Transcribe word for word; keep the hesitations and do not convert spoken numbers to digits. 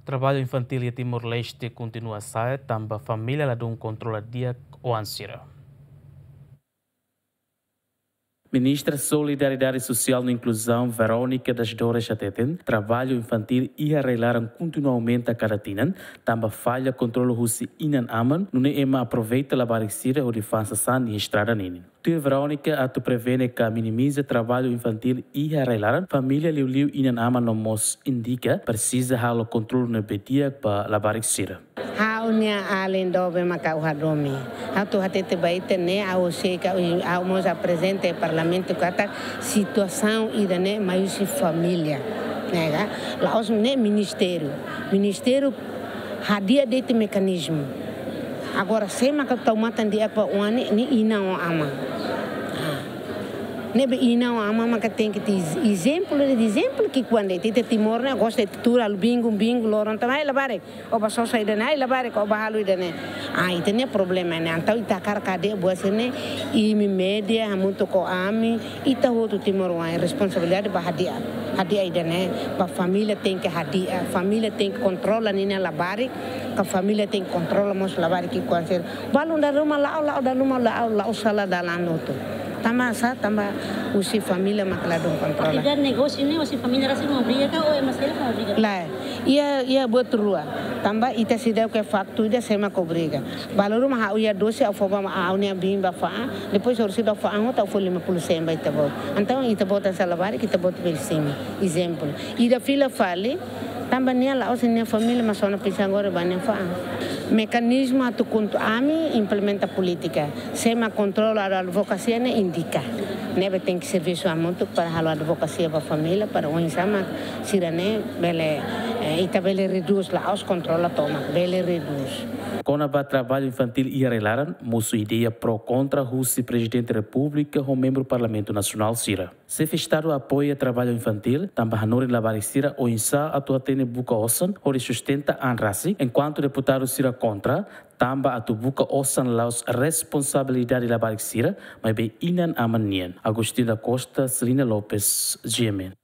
Traballu infantíl iha Timor-Leste kontinua sa'e tanba família ladún kontrola di'ak oan sira. Ministra Solidariedade Sosiál no Inkluzaun, Verónica das Dores, hateten traballu infantíl iha rai-laran kontinua aumenta kada tinan, tanba falla kontrolu husi inan-aman, nune'e ema aproveita labarik sira hodi fa'an sasán iha estrada ninin. Tuir Verónica, atu prevene ka minimiza traballu infantíl iha rai-laran, família, liuliu inan-aman no mós indika, presiza halo kontrolu ne'ebé di'ak ba labarik sira. Ha'u-nia alin doben maka ha'u hadomi. Ha'u atu hatete ba ita ne'e, ha'u sei ka, ha'u mós aprezenta iha Parlamentu katak situasaun ida-ne'e mai husi família. Ne'e ka? La'ós ne'e ministériu. Ministériu hadi'a de'it mekanizmu. Agora, sé maka tau matan di'ak ba oan ne'e, ne'e inan ho aman. Ah. Ne'ebé inan ho aman maka tenke iha ezemplu, ezemplu ki'ikoan de'it. Ita Timor ne'e gosta ita tuur halo bingu, bingu, loron tanba ai labarik. Ó bá sosa ida-ne'e, ai labarik, ó bá halo ida-ne'e. Ah, ita-nia problema ne'e. Entaun ita hakarak hadi'a buat sira-ne'e, imi média, hamutuk ho ami, ita hotu timoroan, responsabilidade ba hadi'a. Hadi'a ida-ne'e, ba família tenke hadi'a, família tenke kontrola ninia labarik, ka família tenke kontrola mós labarik ki'ikoan sira. Balun dala ruma la'o, la'o dala ruma la'o, la'o sala dalan hotu. Tanba sá, tanba husi família maka ladún kontrola. Atividade negósiu ne'e, husi família rasik mak obriga ka, ou ema seluk mak obriga? Lae, iha, iha buat rua. Tanba ita seidauk iha faktu ida sé mak obriga. Balun ruma ha'u iha doze, ha'u fó ba ha'u-nia biin bá fa'an, depois orsida fa'an hotu ha'u fó lima puluh sen ba ita-boot. Entaun ita-boot hanesan labarik, ita-boot bele simu. Ezemplu. Ida fila fali, tanba nia la'ós nia família mak sona pisa agora ba nia fa'an. Mekanizmu atu kontu ami implementa polítika. Sé mak kontrola advokasia ne'e indika. Ne'ebé tenke servisu hamutuk para halo advokasia ba família, para oinsá mak sira-ne'e bele, eh, ita bele redús, la'ós kontrola tomak, bele redús. Kona-ba traballu infantíl iha rai-laran, mosu ideia pró kontra husi Prezidente Repúblika ho membru Parlamentu Nasionál sira. Xefe Estadu apoia traballu infantíl, tanba hanorin labarik sira oinsá atu hatene buka osan hodi sustenta an rasik, enkuantu deputadu sira kontra, tanba atu buka osan la'ós responsabilidade labarik sira, maibé inan-aman nian. Agostinho da Costa, Celina Lopes, G M N.